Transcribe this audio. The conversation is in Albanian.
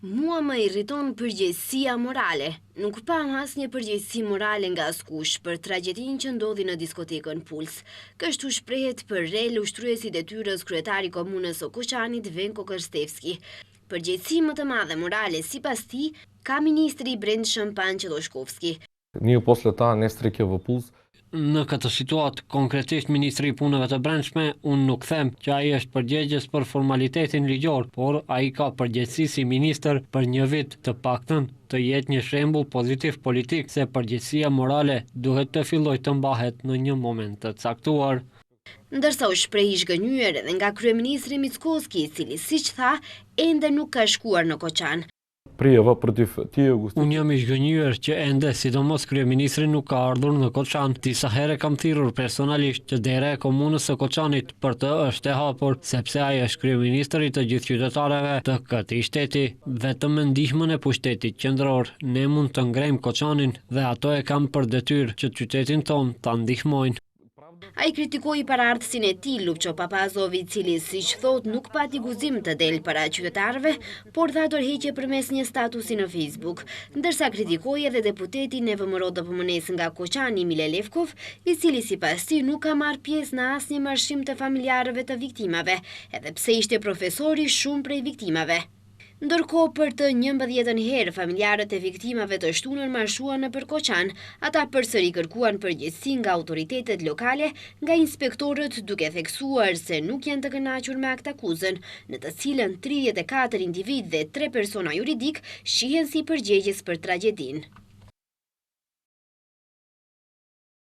Mua më irriton përgjegjësia morale. Nuk pamë asnjë përgjegjësi morale nga askush për tragjedinë që ndodhi në diskotekën Puls. Kështu shprehet për REL ushtruesi i detyrës kryetari i komunës së Koçanit Venko Kërstevski. Përgjegjësi më të madhe morale sipas tij ka ministri i Brendshëm Pançe Toshkovski. Ние после таа несреќа во Пулс Në këtë situatë, konkretisht Ministri i Punëve të Brendshme, unë nuk them që ai është përgjegjës për formalitetin ligjor, por ai ka përgjegjësi si ministër për një vit, të paktën të jetë një shembull pozitiv politik se përgjegjësia morale duhet të fillojë të mbahet në një moment të caktuar. Ndërsa u shpreh i zhgënjyer edhe nga kryeministri Mickoski, i cili siç tha, ende nuk ka shkuar në Koçan. Prijava protiv тие Unë jam i zhgënjyer që ende, sidomos kryeministri nuk ka ardhur në Koçan. Disa herë kam thirrur personalisht që dera e komunës së Koçanit për të është e hapur, sepse ai është kryeministër i të gjithë qytetarëve të këtij shteti. Vetëm me ndihmën e pushtetit qendror ne mund të ngrejmë Koçanin dhe ato e kanë për detyrë që qytetin tonë ta ndihmojnë. Ai kritikoi paraardhësin e tij, Lupço Papazov, i cili, siç thotë, nuk pati guxim të del para qytetarëve, por dha dorëheqje përmes një statusi në Facebook, ndërsa kritikoi edhe deputetin e VMRO-DPMNE-së nga Koçani, Mile Lefkov, i cili sipas tij nuk ka marrë pjesë në asnjë marshim të familjarëve të viktimave, edhe pse ishte profesor i shumë prej viktimave. Ndërkohë, për të njëmbëdhjetën herë, familjarët e viktimave të shtunën marshuan nëpër Koçan. Ata përsëri kërkuan përgjegjësi nga autoritetet lokale, nga inspektorët duke theksuar se nuk janë të kënaqur me aktakuzën, në të cilën 34 individë dhe 3 persona juridikë shihen si përgjegjës për tragjedinë.